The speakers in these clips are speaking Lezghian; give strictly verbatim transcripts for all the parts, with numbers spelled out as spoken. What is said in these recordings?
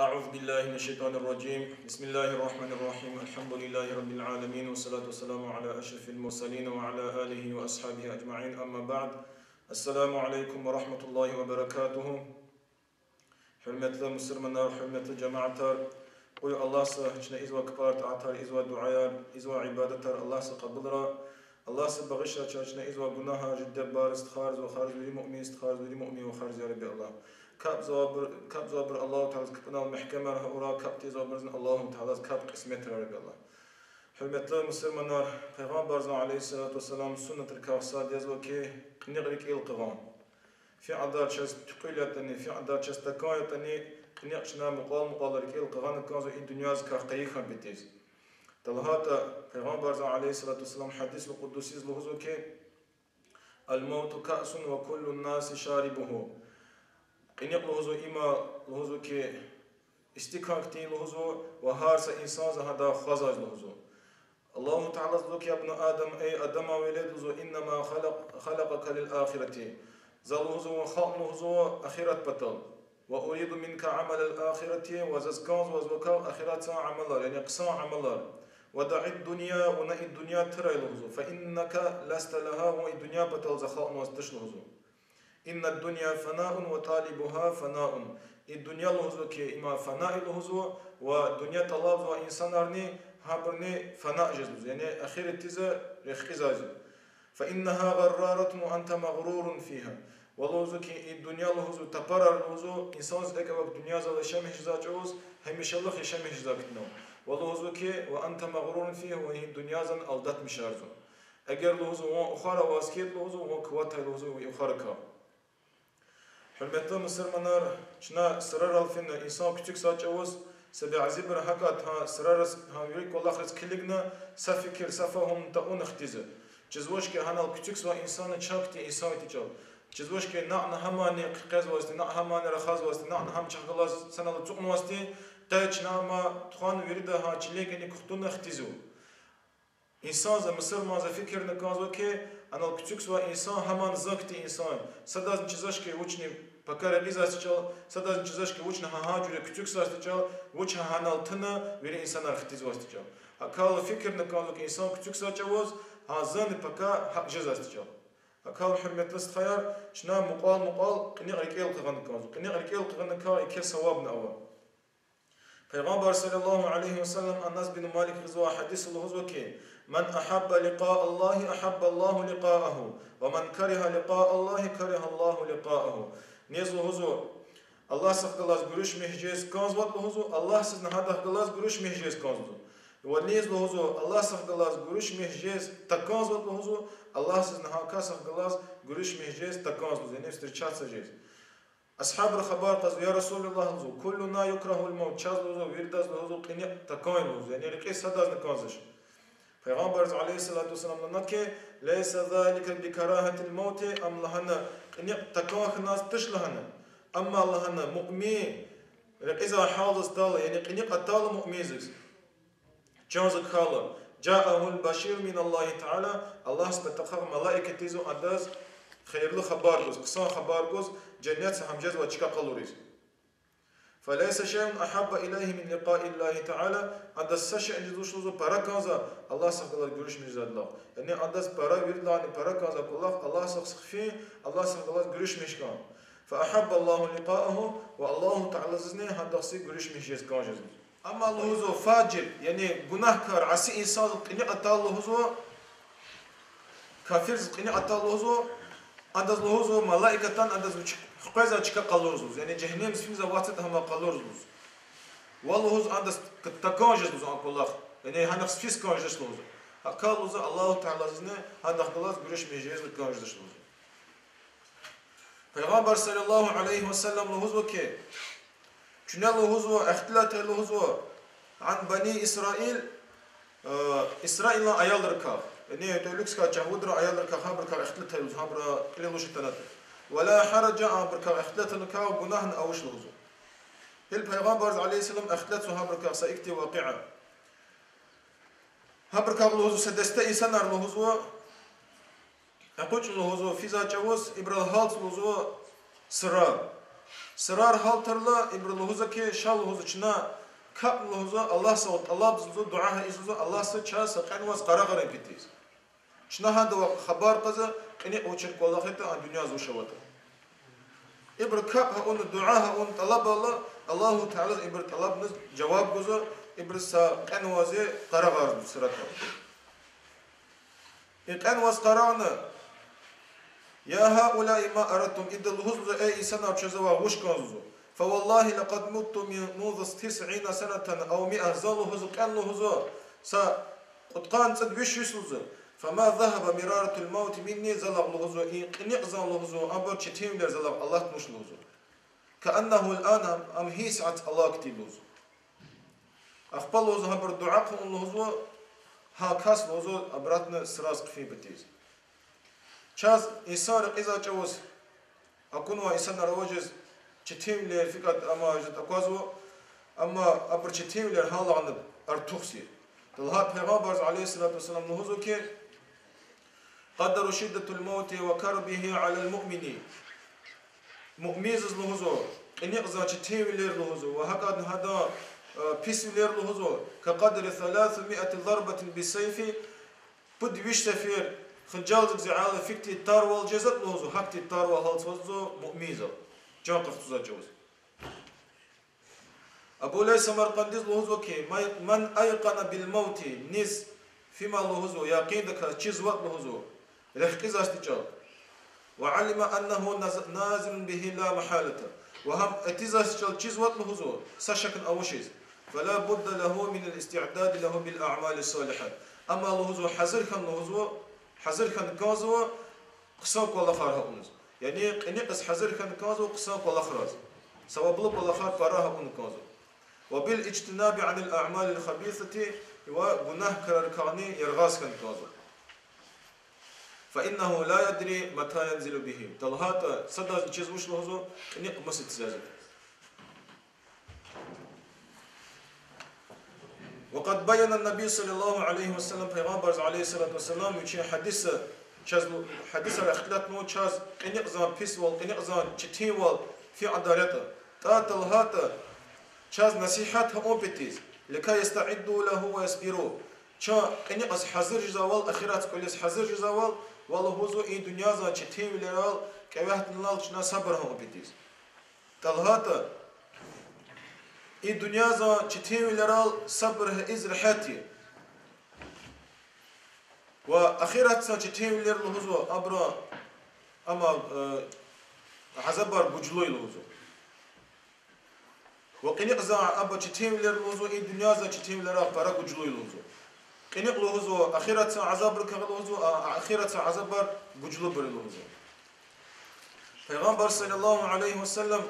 أعوذ بالله من الشيطان الرجيم. بسم الله الرحمن الرحيم. الحمد لله رب العالمين، والصلاة والسلام على أشرف المرسلين وعلى آله وأصحابه أجمعين. أما بعد. السلام عليكم ورحمة الله وبركاته. Гьуьрметлу мусурманар, гьуьрметлу жамаатар, къуй Аллагьса чна ийизвай кпӀар, тӀаатар, ийизвай дуьаяр, ийизвай ибадатар Аллагьса кьабулрай. Аллагьса багъишрай чна ийизвай гунагьар, жи диде-бубайриз, стхайриз, вахариз, вири муъмин стхайриз, вири муъмин вахариз, я Рабби Аллагь. КапӀзавайбур, капӀзавайбур Аллагьу Таалади капӀунал мягькемар гьавурай, капӀ тийизвайбурузни Аллагьу Таалади капӀ кьисметрай, я Рабби Аллагь. Гьуьрметлу мусурманар, Пайгъамбарзан, عليه الصلاة والسلام, суннатрикай сад язва хьи, кьиникь рикӀел хъгъун. Фи кьадар чаз туькьуьл ятӀани, фи кьадар чаз такӀан ятӀани, кьиникь чна мукьвал-мукьвал рикӀел хъгъана кӀанзава и дуьньязикай къайи хьан патиз. ТалгьатӀа Пайгъамбарзан, عليه الصلاة والسلام, гьадисул къудусиз лугьузва хьи, الموت كأس وكل الناس شاربه. Кьиникь лугьузва им, лугьузва хьи, истикан хьтин лугьузва, ва гьар са инсанза гьадай хвазвай лугьузва. Аллагьу Таалади лугьузва хьи, يا ابن آدم, эй Адаман велед, лугьузва, إنما خلق-، خلقك للآخرة. За лугьузва вун халкьна лугьузва ахират патал. وأريد منك عمل الآخرة, ва заз кӀанзава ваз вакай ахиратзан амалар, яни хъсан амалар. ودع الدنيا, вуна и дуьнья турай лугьузва. فإنك لست لها, вун и дуьнья патал за халкьнаваз туш лугьузва. إن الدنيا فانية وطالبها فاني. И дуьнья лугьузва хьи, им фана я лугьузва, ва дуьнья тӀалабзавай инсанарни, гьабурни фана жезва лугьузва, яни ахиратдиз рехкизва. فإنها غرارة وأنت مغرور فيها. Ва лугьузва хьи, и дуьнья лугьузва тапарар лугьузва, инсанза экв авак дуьньязал яшамиш жезвай чӀавуз, гьамишалугъ яшамиш жезвай хьтинал. Ва лугьузва хьи, وأنت مغرور فيها, ва и дуьньязан алдатмишарзава. Эгер лугьузва вун ухвар аваз хьайитӀа лугьузва, вун кватай лугьузва и ухварикай. Гьуьрметлу мусурманар, чна сурарал фена инсан кучукзавай чӀавуз, са бязибуру гьакӀ гьа сурараз, гьа вири кӀвалахриз килигна, са фикир, са фагьум тавуна хтизва. Чизвач хьи, гьанал кучукзавай инсанни чахъ хьтин инсан ятӀичӀал. Чизвач хьи, накьна гьамани хъийизвайди, накь гьамани рахазвайди, накьна гьам чахъ галаз санал ацукьнавайди, къе чна ама тухвана вирида гьа чилин кӀаник кутуна хтизва. Инсанза, мусурманза фикирна кӀанзава хьи, анал кучукзавай инсан гьаман зак хьтин инсан я. Садазни чизвач хьи, вучни пака рекьизвайди чӀал, садазни чизвач хьи, вучни гьа-гьа жуьре кучукзавайди чӀал, вуч гьа-гьанал туна вири инсанар хтизвайди чӀал. ГьакӀ хьайила фикирна кӀанзава хьи, инсан кучукзавай чӀавуз, гьа зани пака гьакӀ жезвайди чӀал. ГьакӀ хьайила, гьуьрметлу стхаяр, чна мукьвал-мукьвал кьиникь рикӀел хъгана кӀанзава. Кьиникь рикӀел хъгана кӀан, еке савабни ава. Пайгъамбар صلى الله عليه وسلم Анас бин Малик гъизвай гьадисда лугьузва хьи, من أحب لقاء الله أحب الله لقاءه، ومن كره لقاء الله كره الله لقاءه. Низ лугьузва, Аллагьсахъ галаз гуьруьшмиш жез кӀанзаватӀа лугьузва, Аллагьсазни гьадахъ галаз гуьруьшмиш жез кӀанзава. Ва низ лугьузва, Аллагьсахъ галаз гуьруьшмиш жез такӀанзаватӀа лугьузва, Аллагьсазни гьа касдихъ галаз гуьруьшмиш жез такӀанзава, яни встречаться жез. Асгьабри хабар кьазва, يا رسول الله, лугьузва, كلنا يكره الموت, чаз лугьузва, виридаз лугьузва, кьиникь такӀан я лугьузва, яни рекьиз садазни кӀанзавач. Пайгъамбарди عليه الصلاة والسلام лагьана хьи, ليس ذلك بكراهة الموت, ам лагьана кьиникь такӀан хьаназ туш лагьана. Амма лагьана муъмин рекьизвай гьалдиз атайла, яни кьиникь атайла муъминдиз, чан зак хьайила, جاءه البشير من الله تعالى, Аллагьдин патахъай малаик атайзава адаз хийирлу хабар гуз, хъсан хабар гуз, женнетдиз гьам жезвай чка къалуриз. فليس شيء أحب إليه من لقاء الله تعالى, адаз са шейни вуч лугьузва пара кӀанзава Аллагьсахъ галаз гуьруьшмиш жезвайдалай. Яни адаз пара виридалайни пара кӀанзавай кӀвалах Аллагьсахъ хъфин, Аллагьсахъ галаз гуьруьшмиш хьун. فأحب الله لقاءه, ва Аллагьу Тааладизни гьадахъзи гуьруьшмиш жез кӀан жезва. Амма лугьузва фажир, яни гунагькар, аси инсандиз кьиникь атайла лугьузва, кафирдиз кьиникь атайла лугьузва, адаз лугьузва малаик атана адаз вич хквезвай чка къалурзава лугьузва, яни жегьеннемдиз физвай вацит гьама къалурзава лугьузва. Ва лугьузва адаз такӀан жез лугьузва а кӀвалах, яни гьанахъ физ кӀан жедач лугьузва. ГьакӀ хьайила лугьузва Аллагьу Тааладизни гьадахъ галаз гуьруьшмиш жез кӀан жедач лугьузва. Пайгъамбар صلى الله عليه وسلم лугьузва хьи, куьне лугьузва, ихтилат ая лугьузва, عن بني إسرائيل, э, Исраилан аялрикай, яни тӀваликай чагъвадрай аялрикай, гьабурукай ихтилат ая лугьузва, гьабуру кьилел вуч атанатӀа. ولا حرج, абурукай ихтилат авуна кӀан, гунагьни авач лугьузва. Гьил Пайгъамбарди عليه السلام ихтилатзава гьабурукай са ихьтин вакъиа. Гьабурукай лугьузва са десте инсанар лугьузва, экъечӀна лугьузва физвай чӀавуз, ибурал гьалда лугьузва сура. Сурар гьалтайла, ибуру лугьузва хьи, ша лугьузва, чна капӀ лугьузва, Аллагьсавай тӀалабзава лугьузва, дуьа гьа ийизва лугьузва, Аллагьса чаз са кьенваз къарагъарун петиз. Чна гьадавай хабар кьазва, кьиникь вуч кӀвалах ятӀа, а дуьньяда вуч аватӀа. Ибуру капӀ гьа авуна, дуьа гьа авуна тӀалабайла, Аллагьу Таалади ибурун тӀалабуниз жаваб гузва, ибуру са кьенваз къарагъарзава суратар. И кьенваз къарагъна, يا هؤلاء ما أردتم, ида лугьузва, эй инсанар, чаз завай вуч кӀанзава лугьузва. فوالله لقد مت منذ تسعين سنة أو مائة, за лугьузва, кьена лугьузва, са кьудкъанни цӀуд виш йис лугьузва. فما ذهب مرارة الموت مني, залай лугьузва, и кьиникьзан лугьузва, абур четинвилер залай алатнач лугьузва. كأنه الآن, ам гьи сят алай хьтин лугьузва. Ахпа лугьузва, гьабуру дуьа хъувуна лугьузва, гьа кас лугьузва обратно сразу хъфин петиз. Чаз инсан рекьизвай чӀавуз, акунвай инсанар авачиз четинвилер, фикӀад амай жуьт аквазва, амма абурун четинвилер гьалагъна артух я. ТӀа лагьайтӀа Пайгъамбарза عليه الصلاة والسلام лугьузва хьи, قدر شدة الموت وكربه على المؤمن. Муъминзаз лугьузва, кьиникьзан четинвилер лугьузва, ва гьакӀадни гьадан, э, писвилер лугьузва, كقدر ثلاثمائة ضربة بالسيف, пуд виш сефер хинжалдик зигьала фикти тарвал жезатӀа лугьузва, гьахьтин тарвал гьалтзава лугьузва муъминзал, чан къахчузвай чӀавуз. Абу Лайс Самаркъандиз лугьузва хьи, من أيقن بالموت, низ фима лугьузва, якъиндаказ чизватӀа лугьузва, рехкьизвайди чӀал, وعلم أنه نازل به لا محالة, ва гьам атизвайди чӀал чизватӀа лугьузва, са шакни авачиз, فلا بد له من الاستعداد له بالأعمال الصالحة. Амма лугьузва, гьазур хьана лугьузва, гьазур хьана кӀанзава хъсан кӀвалахар гьа авуниз. Яни кьиникьиз гьазур хьана кӀанзава хъсан кӀвалахриз. Саваблу кӀвалахар пара гьа авуна кӀанзава. وبالاجتناب عن الأعمال الخبيثة, ва гунагь крарикайни яргъаз хьана кӀанзава. فإنه لا يدري متى ينزل به. ТӀа лагьайтӀа, садазни чиз вуч лугьузва, кьиникь маса тизвайди. وقد بين النبي صلى الله عليه وسلم, Пайгъамбарза عليه الصلاة والسلام вичин гьадисда чаз, гьадисар ихтилатнава чаз кьиникьзан писвал, кьиникьзан четинвал фикьадар ятӀа. ТӀа, тӀа лагьайтӀа, чаз насигьат гьа авун петиз, لكي يستعدوا له ويصبروا. Чун кьиникьиз гьазур жезвайвал, ахират кӀвализ гьазур жезвайвал, ва лугьузва и дуьньязан четинвилерал, кӀевятдалал чна сабур гьа авун петиз. ТӀа лагьайтӀа, и дуьньязан четинвилерал сабур гьа ийиз регьят я. Ва ахиратзан четинвилер лугьузва, абурун, амма, э, азабар гужлу я лугьузва. Ва кьиникьзан абур четинвилер лугьузва, и дуьньязан четинвилерал пара гужлу я лугьузва. Кьиникь лугьузва, ахиратзан азабрикай лугьузва, а, ахиратзан азабар гужлубур я лугьузва. Пайгъамбар صلى الله عليه وسلم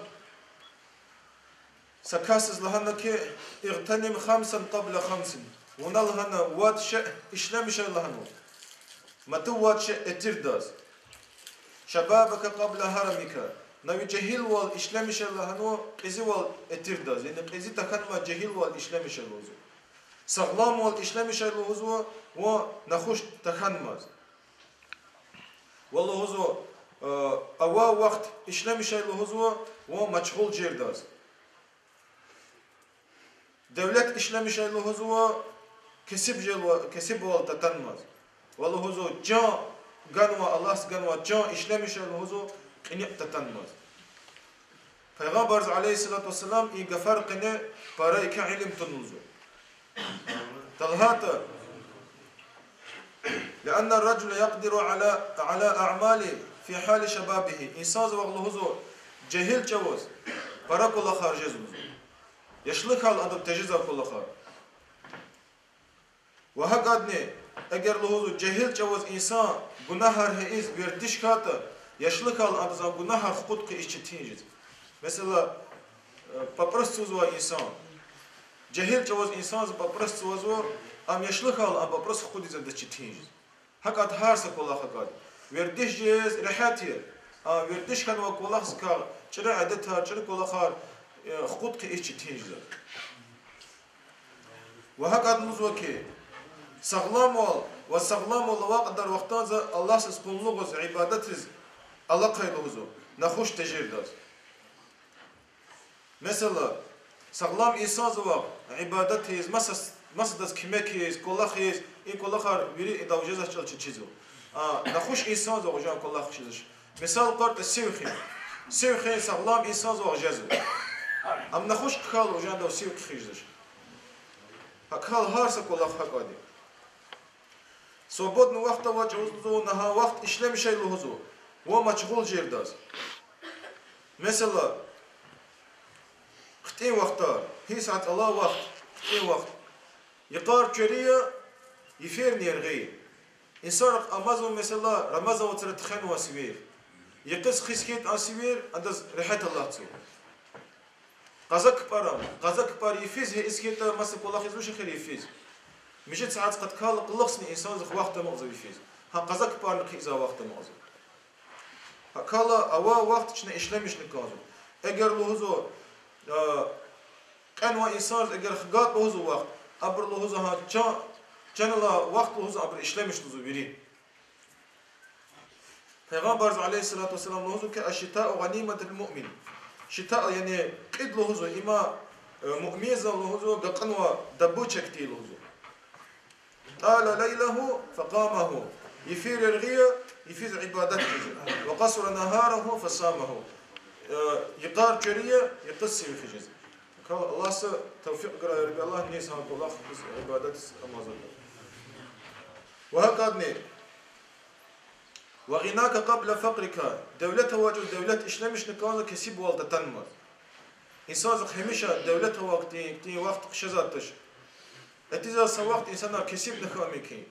са касдиз лагьана хьи, اغتنم خمسا قبل خمس. Вуна лагьана вад шей ишлемишай лагьанва. Матуь вад шей этирдаз. شبابك قبل هرمك. На ви жегьилвал ишлемишай лагьанва кьуьзуьвал этирдаз. Яни кьуьзуь тахьанмаз жегьилвал ишлемишай лугьузва. Сагъламвал ишлемишай лугьузва, ва нахуш тахьанмаз. Ва лугьузва, э, авай вахт ишлемишай лугьузва, ва машгъул жедаз. Девлет ишлемишай лугьузва, кесиб жезва-, кесибвал татанмаз. Ва лугьузва, чан ганвай, Аллагьди ганвай чан ишлемишай лугьузва, кьиникь татанмаз. Пайгъамбарза عليه الصلاة والسلام и гафар къене пара еке илим тун лугьузва. ТӀа лагьайтӀа, لأن الرجل يقدر على، على أعمال في حال شبابه. Инсанзавай лугьузва жегьил чӀавуз пара кӀвалахар жезва лугьузва. Яшлухьал адав тежезвай кӀвалахар. Ва гьакӀадни, эгер лугьузва жегьил чӀавуз инсан гунагьар гьа ийиз вердиш хьайитӀа, яшлухьал адаз а гунагьар хкудкъи ийиз четин жез. Месела, э, папӀрус цузвай инсан. Жегьил чӀавуз инсанза папӀрус цувазва, ам яшлухьал а папӀрус хкудиз адаз четин жез. ГьакӀад гьар са кӀвалах гьакӀад. Вердиш жез регьят я. А вердиш хьанвай кӀвалахзакай чӀуру адетар, чӀуру кӀвалахар, э, хкудкъи ийиз четин жез. Ва гьакӀад лугьузва хьи, сагъламвал ва сагъламвал авай кьадар вахтанза Аллагьдиз къуллугъиз, ибадатиз алахъай лугьузва, нахуш тежердаз. Месела, сагълам инсанзавай ибадатиз, маса, масадаз куьмекиз, кӀвалахиз, и кӀвалахар вири идал жезвач чӀал чечизва. А, нахуш инсанзавай жан кӀвалах чизвач. Мисал къварта сив хуьн. Сив хуьн сагълам инсанзавай жезва. Ам нахуш хьайила жандал сив хуьх жезвач. ГьакӀ хьайила гьар са кӀвалах гьакӀади. Свободный вахт авай чӀавуз лугьузва, гьа вахт ишлемишай лугьузва, ва машгъул жедайдаз. Месела, хъуьтӀуьн вахтар, гьи сят алай вахт, хъуьтӀуьн вахт. Йикъар чуьрви я, йифирни яргъи я. Инсанрихъ амазва, месела, Рамазан вацра тухванвай сивер. Йикъиз хьиз хьайитӀа а сивер, адаз регьят алатзава. Къаза кпӀар ам, къаза кпӀар йифиз гьа ийиз хьайитӀа, маса кӀвалахиз вуч хьуй йифиз. Муьжуьд сят къаткайла кьулухъни инсанзихъ вахт амукьзава йифиз. Гьа къаза кпӀарни хъийизвай вахт амукьзава. ГьакӀ хьайила авай вахт чна ишлемишна кӀанзава. Эгер лугьузва, а, кьенвай инсанриз эгер хгайтӀа лугьузва вахт, абуру лугьузва гьа чан, чан алай вахт лугьузва абуру ишлемиш лугьузва вири. Пайгъамбарди, عليه الصلاة والسلام, лугьузва хьи, الشتاء غنيمة المؤمن. Шита, яни кьид лугьузва, им, э, муъминзан лугьузва гакьанвай добыча хьтин лугьузва. طال ليله فقامه. Йифир яргъи я, йифиз ибадат ийизва. وقصر نهاره فصامه. Э, йикъар чуьрви я, йикъиз сив хуьжезва. ГьакӀ хьайила Аллагьди тавфикь гурай, я Рабби Аллагь, низ гьа кӀвалахдиз, ибадатдиз амазва. Ва гьакӀни, وغناك قبل فقرك, девлет авай чӀавуз девлет ишлемишна кӀанзава кесибвал татанмаз. Инсанзихъ гьамиша девлет авай хьтин, хьтин вахт хъжезвайди туш. Этиз са вахт инсанар кесибна хьун мумкин.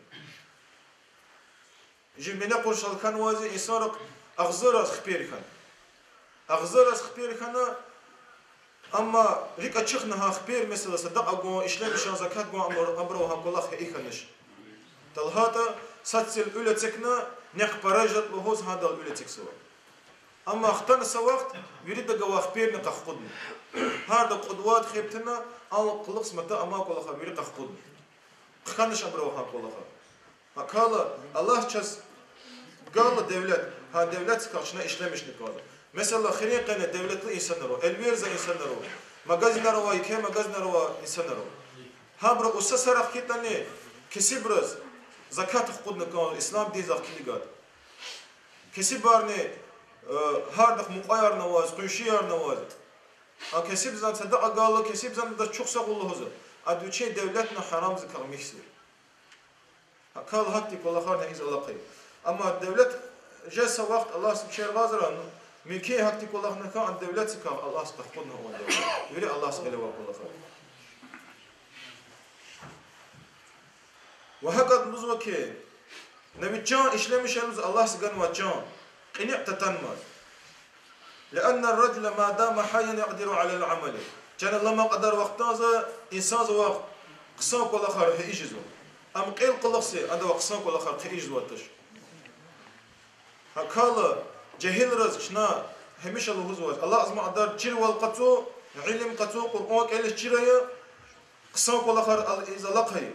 Жи мина къуршал хьанвайзи инсанрихъ агъзур яз хипер хьана. Агъзур яз хипер хьана, амма рикӀ ачухна гьа хипер, месела, садакьа гун, ишлемишна закат гун, амма абуру гьа кӀвалах гьа и хьанач. ТӀа лагьайтӀа, сад сил уьл эцигна, нихъ пара жеда лугьуз гьадал уьл эцигзава. Амма хтана са вахт вирида гвай хиперни къахкъудна. Гьарда кьуд-вад хеб тана, а кьулухъ маса амай кӀвалахар вири къахкъудна. Хъхьанач абуру гьа кӀвалахар. ГьакӀ хьайила Аллагьди чаз гайила девлет, гьа девлетдикай чна ишлемишна кӀанзава. Месела, хуьруьн къене девлетлу инсанар ава, элверзавай инсанар ава, магазинар авай, еке магазинар авай инсанар ава. Гьабуру уса сарахъ хьайитӀани, кесибриз закат къахкъудна кӀанзава ислам диндихъ килигайтӀа. Кесибарни, э, гьардахъ мукьваярни аваз, къуншиярни аваз. А кесибдиз садакьа гайила, кесибдиз адаз чухсагъул лугьузва. Ада вичин девлетни гьарамдикай михьзава. ГьакӀ хьайила гьахьтин кӀвалахарни ийиз алахъа я. Амма девлет жез са вахт Аллагьди вичи рагъазрай, ну, мумкин гьахьтин кӀвалахни хьана, а девлетдикай Аллагьди къахкъудна авай девлет. Вири Аллагьдин гъиле авай кӀвалахар. Ва гьакӀ лугьузва хьи, на ви чан ишлемишай лугьуз Аллагьди ганвай чан, кьиникь татанмаз. لأن الرجل ما دام حيا يقدر على العمل. Чан аламай кьадар вахтунда инсанзавай хъсан кӀвалахар хьайи жезва. Ам кьел кьулухъ са, адавай хъсан кӀвалахар хьайи жезвайди туш. ГьакӀ хьайила жегьилриз чна гьамиша лугьузва, алакьзамай кьадар чирвал къачу, илим къачу, Къуръан кӀелиз чир ая, хъсан кӀвалахар ийиз алахъа я.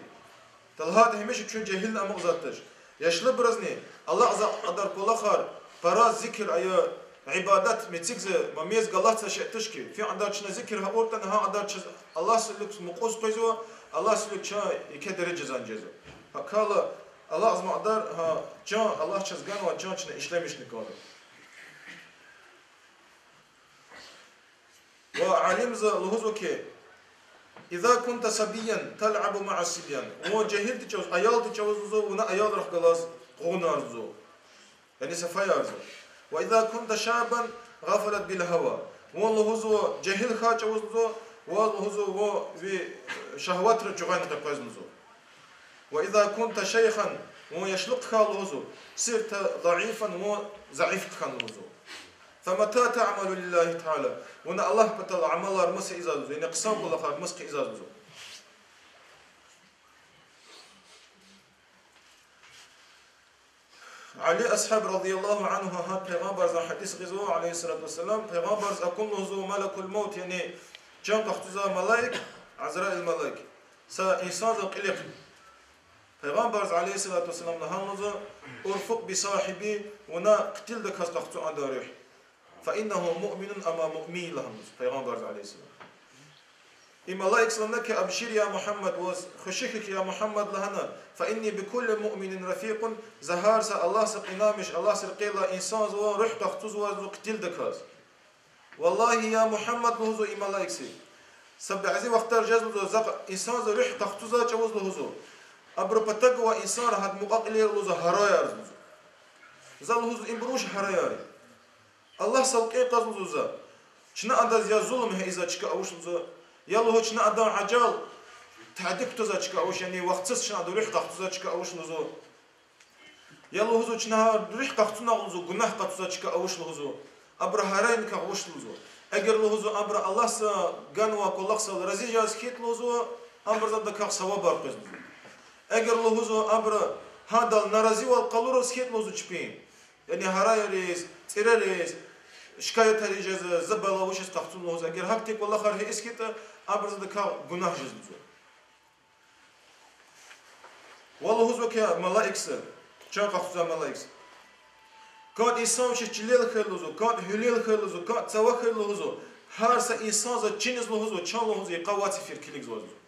ТӀа лагьайтӀа гьамиша чун жегьилни амукьзавайди туш. Яшлубурузни алакьзамай кьадар кӀвалахар, пара зикир ая, ибадат мецикза, ма мез галатза шей туш хьи. Фи кьадар чна зикир гьавуртӀани, гьа кьадар чаз Аллагьдин вилик мукьув къвезва, Аллагьдин вилик чун еке дережадиз жезва. ГьакӀ хьайила алакьзамай кьадар, гьа, чан, Аллагьди чаз ганвай чан чна ишлемишна кӀанзава. Ва алимри лугьузва хьи, إذا كنت صبيا تلعب مع الصبيان. Вун жегьилдин чӀавуз, аялдин чӀавуз лугьузва, вуна аялрихъ галаз къугъунарзава. Яни сафаярзава. وإذا كنت شابا غفلت بالهوى. Вун лугьузва жегьил хьайи чӀавуз лугьузва, ваз лугьузва вун ви шагьватра жугъвена къекъвезва. وإذا كنت شيخا, вун яшлу хьайила лугьузва, صرت ضعيفا, вун заиф хьана лугьузва. فمتى تعمل لله تعالى؟ Вуна Аллагь патал амалар мус ийизвайди лугьузва, яни хъсан кӀвалахар мус хъийизвайди лугьузва. Али асгьаб رضي الله عنه гьа Пайгъамбарзан гьадис гъизва, عليه الصلاة والسلام, Пайгъамбарза акун лугьузва малакул мавт, яни чан къахчузвай малаик, Азраил малаик, са инсанзан кьилихъ. Пайгъамбарза, عليه الصلاة والسلام, лагьана лугьузва: ارفق بصاحبي, вуна хъуьтуьлдаказ къахчу адан руьгь. فإنه مؤمن, амма муъмин лагьана лугьуз Пайгъамбарди عليه السلام. И малаикза лагьана хьи, أبشر يا محمد, ваз хвеши хьухь, я Мугьаммад, лагьана, فإني بكل مؤمن رفيق, за гьар са Аллагьсаз инанмиш, Аллагьсаз рекьел алай инсанзавай руьгь къахцузвай лугьузва хъуьтуьлдаказ. والله يا محمد, лугьузва и малаикзи, са бязи вахтар жезва лугьузва, за инсанзавай руьгь къахцузвай чӀавуз лугьузва, абурун патав гвай инсанри гьадан мукьва-кьилийри лугьузва гьараяр лугьузва. За лугьузва, ибур вуч гьараяр я? Аллагьсал кӀан кьаз лугьузва за, чна адаз я зулум гьа ийизвай чка авуш лугьузва, я лугьузва чна адан ажал тади кутазвай чка авуш, яни вахтсуз чна адан руьгь къахцузвай чка авуш лугьузва. Я лугьузва чна гьа руьгь къахцунагъ лугьузва гунагь къахцузвай чка авуш лугьузва. Абуру гьарайникай вуч лугьузва? Эгер лугьузва абуру Аллагьса ганвай кӀвалахзал рази жез хьайитӀа лугьузва, абуруз адакай савабар къвез лугьузва. Эгер лугьузва абуру гьадал наразивал къалуриз хьайитӀа лугьузва чпин, яни гьараяриз, цӀирариз, шикаятар ийиз жез, за бала вучиз къахцун лугьуз, эгер гьахьтин кӀвалахар гьа ийиз хьайитӀа, абуруз адакай гунагь жез лугьузва. Ва лугьузва хьи малаикза, чан къахцузвай малаикза, кӀан инсан вичиз чилел хьайила лугьузва, кӀан гьуьлел хьайила лугьузва, кӀан цава хьайила лугьузва, гьар са инсанза чиниз лугьузва, чан лугьузва йикъа авай цифир килигзавай лугьузва.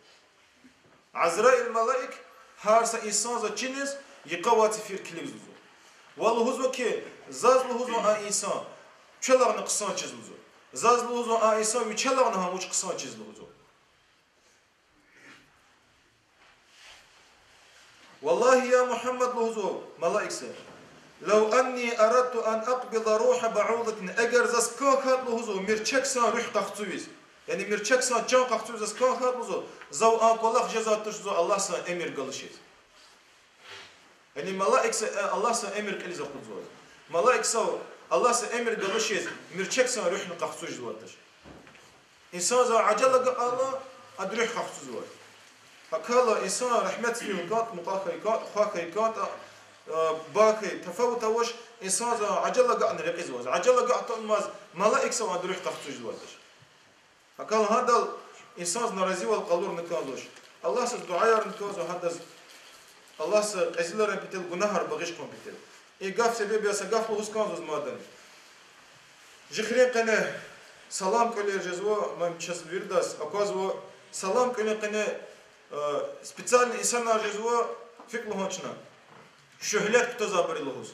Азраил малаик гьар са инсанза чиниз йикъа авай цифир килигзавай лугьузва. Ва лугьузва хьи, заз лугьузва а инсан квелай хъсан чиз лугьузва. Заз лугьузва а инсан вичелай гьа вуч хъсан чиз лугьузва. والله يا محمد, лугьузва малаикза, لو أني أردت أن أقبض روح بعوضة, эгер заз кӀан хьайитӀа лугьузва мирчексан руьгь къахцуз, яни мирчексан чан къахцуз заз кӀан хьайитӀа лугьузва, зав а кӀвалах жезвайди туш лугьузва Аллагьсан эмир галачиз. Яни малаикза, э, Аллагьсан эмир кьилиз акъудзавай. Малаикза Аллагьсан эмир галачиз мирчексан руьгьни къахцуз жезвайди туш. Инсанза ажал агакьайла, адан руьгь къахцузвай. ГьакӀ хьайила инсан рагьметдиз фин кӀан, мукьва хьайи кӀан, хва хьайи кӀан, а, ба хьайи тафават авач, инсанза ажал агакьна рекьизвай. Ажал агакьдамаз малаикза адан руьгь къахцуз жезвайди туш. ГьакӀ хьайила гьадал инсанза наразивал къалурна кӀанзавач. Аллагьсаз дуьаярна кӀанзава гьадаз, Аллагьса кьезилерин патал гунагьар багъишун патал. И гаф себеб яз са гаф лугьуз кӀанзава мадни. Жи хирин къене салам кӀвалер жезва, ман чаз виридаз аквазва, салам кӀвалин къене, э, специальный инсанар жезва, фикӀ лугьун чна, шуьгьлет кутазвайбур лугьуз.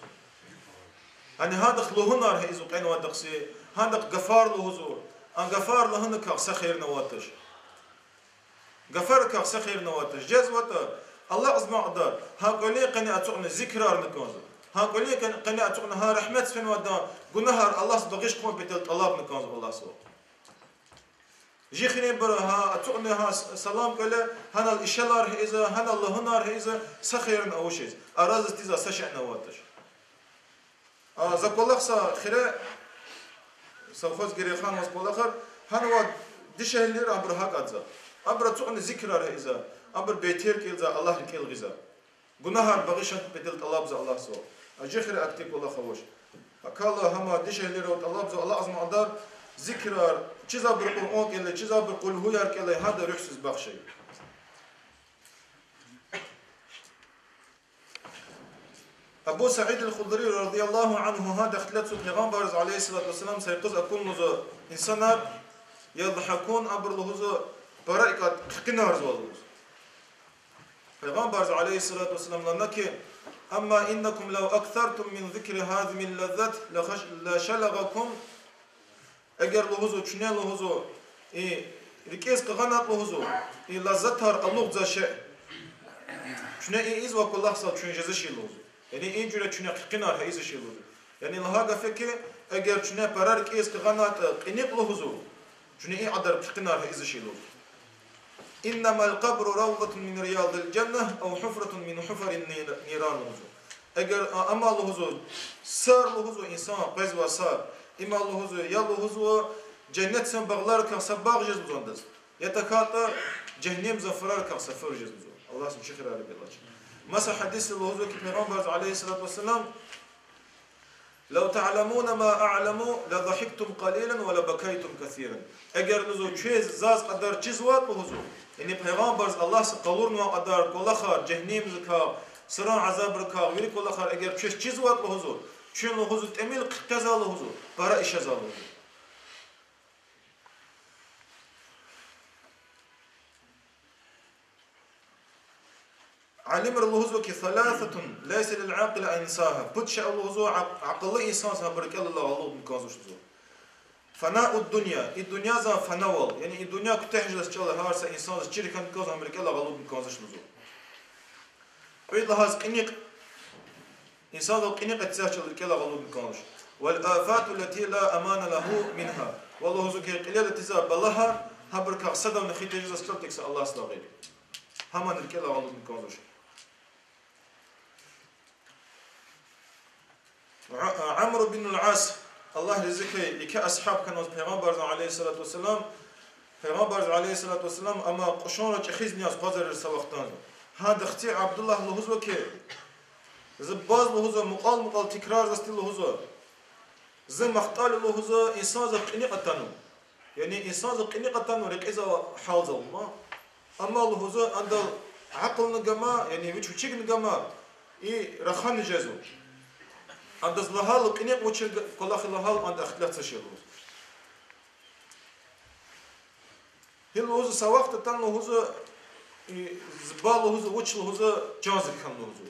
Яни гьадахъ лугьунар гьа ийизва кьенвайдахъ зи, гьадахъ гафар лугьузва, а гафар лагьуникай са хийирни авайди туш. Гафарикай са хийирни авайди туш. ЖезватӀа, алакьзамай кьадар гьа кӀвалин къене ацукьна зикрарна кӀанзава. Гьа кӀвалин къен-, къене ацукьна гьа рагьметдиз фенвайдан гунагьар Аллагьса багъишун патал тӀалабна кӀанзава Аллагьсавай. Жи хиринбуру гьа ацукьна гьа с-, салам кӀвале, гьанал ишелар гьа ийизва, гьанал лугьунар гьа ийизва, са хийирни авачиз, аразаз тийизвай са шейни авайди туш. А, за кӀвалах са хире, совхоз Герейхановаз кӀвалахар, гьанва дишегьлийри абуру гьакӀ кӀанзава. Абуру ацукьна зикрар гьа ийизва, абуру бейтер кӀелзава, Аллагь рикӀел гъизва. Гунагьар багъишун патал тӀалабзава Аллагьсавай. А жи хире ахьтин кӀвалах авач. ГьакӀ хьайила гьам дишегьлийривай тӀалабзава, алакьзамай кьадар зикрар, чизвайбур Къуръан кӀелай, чизвайбур къулгьуяр кӀелай, гьада руьгьсуз бахшай. Абу Саид аль-Худри رضي الله عنه гьада ихтилатзава Пайгъамбарзаз عليه الصلاة والسلام са юкъуз акун лугьузва инсанар, يضحكون, абуру лугьузва пара икӀ хъийизва лугьуз. Пайгъамбарза عليه الصلاة والسلام лагьана хьи, أما إنكم لو أكثرتم من ذكر هذه اللذة لخش-، لشلغكم. Эгер лугьузва, чуьне лугьузва, и рикӀиз къигъанатӀа лугьузва, и лаззатар алугъзавай шей, чуьне и ийизвай кӀвалахзал чуьн жезвачир лугьузва. Яни и жуьре чуьне хъийизар гьа ийизвачир лугьузва. Яни лагьай гаф хьи, эгер чуьне пара рикӀиз къигъанатӀа кьиникь лугьузва, чуьне и кьадар хъийизар гьа ийизвачир лугьузва. إنما القبر روضة من رياض الجنة أو حفرة من حفر النير-، النيران лугьузва. Эгер, а, амма лугьузва, сар лугьузва инсан къвезвай сар, има лугьузва, я лугьузва, женнетдин багъларикай са багъ жез лугьузва адаз, я тахьайтӀа жегьеннемдин фурарикай са фур жез лугьузва. Аллагьса чи хийирар авуртӀа. Маса гьадисда лугьузва хьи Пайгъамбарза عليه الصلاة والسلام, لو تعلمون ما أعلم لضحكتم قليلا ولبكيتم كثيرا. Эгер лугьузва чуьз заз кьадар чизватӀа лугьузва, яни Пайгъамбарза Аллагьса къалурнавай кьадар кӀвалахар, жегьеннемдикай, сурун азабрикай, вири кӀвалахар эгер чуьз чизватӀа лугьузва, Чун лугьузва тӀимил хъиткьезва лугьузва, пара ишезва лугьузва. Алимри лугьузва хьи, ثلاثة ليس للعاقل أن ينساها. Пуд шей лугьузва, акь-, акьуллу инсандиз гьабур рикӀелай гъалубна кӀанзавач лугьузва. فناء الدنيا, и дуьньязан фанавал, яни и дуьнья куьтягь жедач чӀала гьар са инсандиз чир хьана кӀанзава, гьам рикӀелай гъалубна кӀанзавач лугьузва. Кьвед лагьайди кьиникь, инсандал кьиникь эцигзавач чӀала рикӀелай гъалубна кӀанзавач. والآفات التي لا أمان له منها. Ва лугьузва хьи, кьилел атизвай балагьар, гьабурукай садавни хи тежезвач чӀала тек са Аллагьдилай гъейри. Гьамни рикӀелай гъалубна кӀанзавач. Амр ибн ал-Ас, Аллагь рази хьуй, еке асгьаб хьанваз Пайгъамбарзан, عليه الصلاة والسلام, Пайгъамбарзан, عليه الصلاة والسلام, амма кьушунра чӀехизни яз къвазарир са вахтанза. Гьада хци Абдуллагь лугьузва хьи, за баз лугьузва, мукьвал-мукьвал тикрарзавайди лугьузва. За махтӀал лугьузва, инсанзахъ кьиникь атанва. Яни инсанзахъ кьиникь атанва, рекьизвай гьалзал ма. Амма лугьузва, андал акьулни гама, яни вич вичикни гама, и рахани жезва. Адаз лагьайла кьиникь вучир г-, кӀвалах я лагьайла, анда ихтилат са шей лугьузва. Гьи лугьузва, са вахт атана лугьузва, и, зи ба лугьузва, вуч лугьузва, чан зи хьана лугьузва.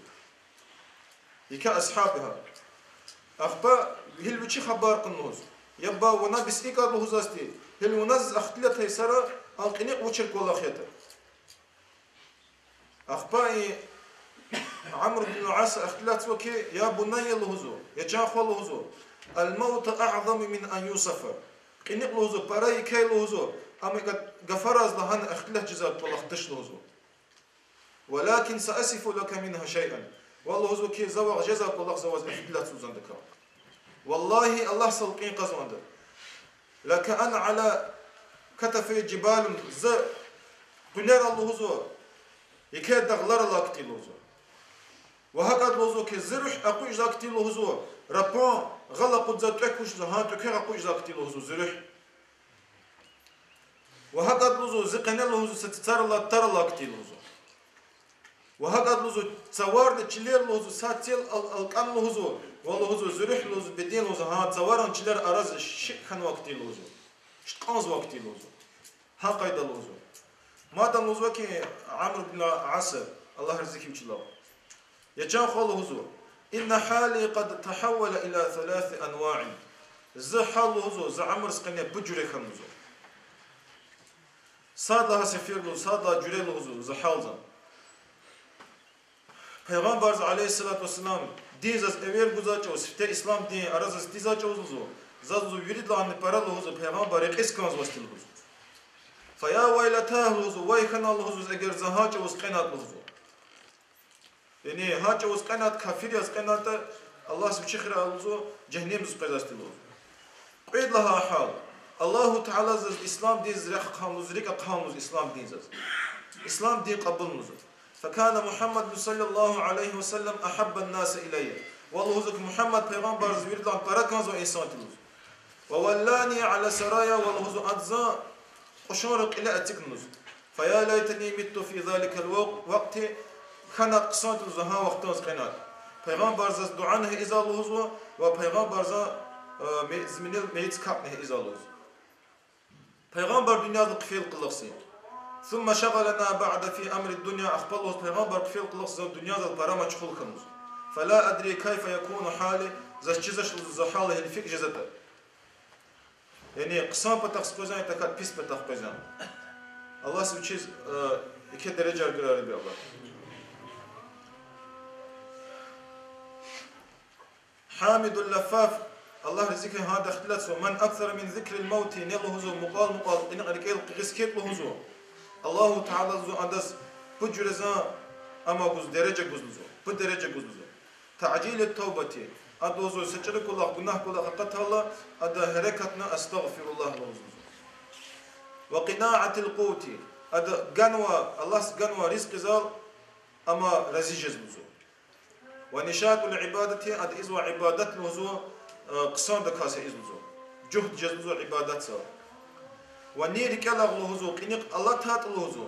Еке асгьаб я гьа. Ахпа гьил вичи хабар кьуна лугьуз: я ба, вуна бес икӀ лугьузвайди, гьил вуна заз ихтилат ая сара, а кьиникь вучир кӀвалах ятӀа. Ахпа и Амр ибн ал-Аса ихтилатзава хьи, я бунайя лугьузва, я чан хва лугьузва, الموت أعظم من أن يوصف. Кьиникь лугьузва, пара еке я лугьузва, амма икӀ гафараз лагьана ихтилат жезвай кӀвалах туш лугьузва. ولكن سأصف لك منها شيئا. Ва лугьузва хьи, за ваз жезвай кӀвалах за ваз ихтилатзава адакай. Валлагьи, Аллагьдал кьин кьазванда. لكأن على كتفي جبال, за къуьнера лугьузва, еке дагълар алай хьтин лугьузва. Ва гьакӀ лугьузва хьи, зи руьгь акъучӀзавай хьтин лугьузва, рапан гъал акъудзавай тӀвек кушза, гьа тӀвекер акъучӀзавай хьтин лугьузва зи руьгь. Ва гьакӀ лугьузва, зи къене лугьузва, са цицар алай, тар алай хьтин лугьузва. Ва гьакӀ лугьузва, цаварни чилер лугьузва, са цел ал-, алкӀан лугьузва, ва лугьузва, зи руьгь лугьузва, беден лугьузва, гьа цаваран чилер араз шикь хьанвай хьтин лугьузва. Шикь кьанзавай хьтин лугьузва. Гьа къайда лугьузва. Мад лугьузва хьи, Амр ибн Аса, Аллагь рази хьуй вичелай. Я чан хва лугьузва, إن حالي قد تحول إلى ثلاث أنواع. Зи гьал лугьузва, зи уьмуьр къене пуд жуьре хьана лугьузва. Сад лагьай сефер лугьуз, сад лагьай жуьре лугьузва зи гьалзан. Пайгъамбарза, عليه الصلاة والسلام, дин заз эвер гузвай чӀавуз, сифте ислам дин арадиз тийизвай чӀавуз лугьузва, заз лугьузва виридалайни пара лугьузва Пайгъамбар рекьиз кӀанзавайди лугьузва. فيا ويلتاه лугьузва, вай хьана лугьузва, эгер за гьа чӀавуз кьенайтӀа лугьузва. Яни гьа чӀавуз кьенайтӀа, кафир яз кьенайтӀа, Аллагьди вичи хирай лугьузва, жегьеннемдиз къвезвайди лугьузва. Кьвед лагьай гьал. Аллагьу Таала заз ислам дин рехъ хъувуна лугьуз, рикӀ хъувуна лугьуз ислам дин заз. Ислам дин кьабулна лугьузва. فكان محمد صلى الله عليه وسلم أحب الناس إلي. Ва лугьузва хьи, Мугьаммад пайгъамбар заз виридалай пара кӀанзавай инсан тир лугьузва. وولاني على السرايا, ва лугьузва, ада заз кьушунрин кьиле эцигна лугьуз. فيا ليتني مت في ذلك الوقت, хьанайтӀа хъсан тир лугьузва гьа вахтунда кьенайтӀа. Пайгъамбар заз дуьа гьа ийизвай лугьузва, ва пайгъамбар заз, э, ме-, зи мейит капӀни гьа ийизвай лугьузва. Пайгъамбар дуьньядилай хъфейла кьулухъ зи. ثم شغلنا بعد في أمر الدنيا, ахпа лугьуз пайгъамбар хъфейла кьулухъ зи дуьньядал пара машгъул хьана лугьуз. فلا أدري كيف يكون حالي, заз чизвач лугьуз зи гьал гьеле фикӀ жезватӀа. Яни хъсан патахъ къвезва, я тахьайтӀа пис патахъ къвезва. Аллагьди вичиз, э, еке дережаяр гурай, я Рабби Аллагь. Хамидул Лаффаф, Аллагь рази хьуй, гьада ихтилатзава: من أكثر من ذكر الموت, ни лугьузва мукьвал-мукьвал кьиникь рикӀел къигъиз хьайитӀа лугьузва, Аллагьу Таала лугьузва адаз пуд жуьредин, амма гуз дережа гуз лугьузва, пуд дережа гуз лугьузва. تعجيل التوبة, ада лугьузва са чӀуру кӀвалах, гунагь кӀвалах акъатайла, ада гьерекатна أستغفر الله лугьуз лугьузва. وقناعة القوت, ада ганвай, Аллагьди ганвай ризкьидал, амма рази жез лугьузва. ونشاط العبادة, ада ийизвай ибадат лугьузва, э, хъсандаказ ийиз лугьузва. Жугьд жез лугьузва ибадатзал. Ва ни рикӀелай лугьузва кьиникь алатайтӀа лугьузва,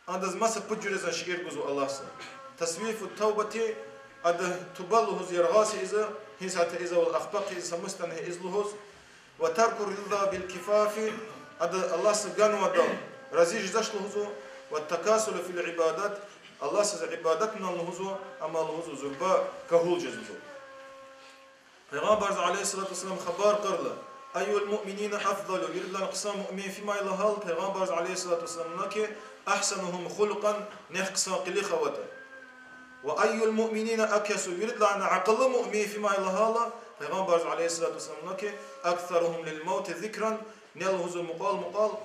адаз маса пуд жуьредин шейэр гузва Аллагьди. تسويف التوبة, ада туба лугьуз яргъаз ийизва, Гьиз гьа тийизвал, ахпа хъийиз, гьамиштӀани ийиз лугьуз. وترك الرضا بالكفاف, ада Аллагьса ганвайдал рази жезвач лугьузва. والتكاسل في العبادات, Аллагьсаз ибадатна лугьузва, амма лугьузва зурба кагьул жезва. Пайгъамбарза عليه الصلاة والسلام хабар кьурла, أي المؤمنين أفضل, виридалай хъсан муъмин фимай лагьайла, Пайгъамбарза عليه الصلاة والسلام лугьузва хьи, أحسنهم خلقا, нек хъсан къилих аватӀа. وأي المؤمنين أكيس, виридалай акьуллу муъмин фимай лагьайла, Пайгъамбарза عليه الصلاة والسلام лугьузва хьи, أكثرهم للموت ذكرا, нел лугьузва мукьвал-мукьвал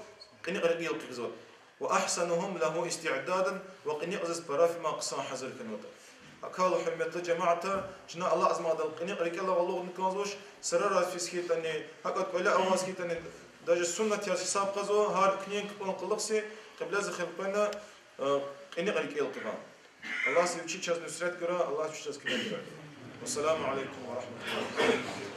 кьиникь рикӀел хкизватӀа. وأحسنهم له استعدادا, ва кьиникьзаз пара фима хъсан гьазур хьанватӀа. Акьван, гьуьрметлу жамаат, чна алакьзамайдал кьиникь рикӀел алукӀна кӀанзавач, сурараз физ хьайитӀани, гьакӀ кӀвале аваз хьайитӀани, даже суннат яз гьисаб кьазва, гьар куьнин кпӀун кьулухъ са кьибледиз хилкъвена, э, кьиникь рикӀел хкидан. Аллагьди вичи чаз нусрет гурай, Аллагьди вичи чаз куьмек гурай. والسلام عليكم ورحمة الله.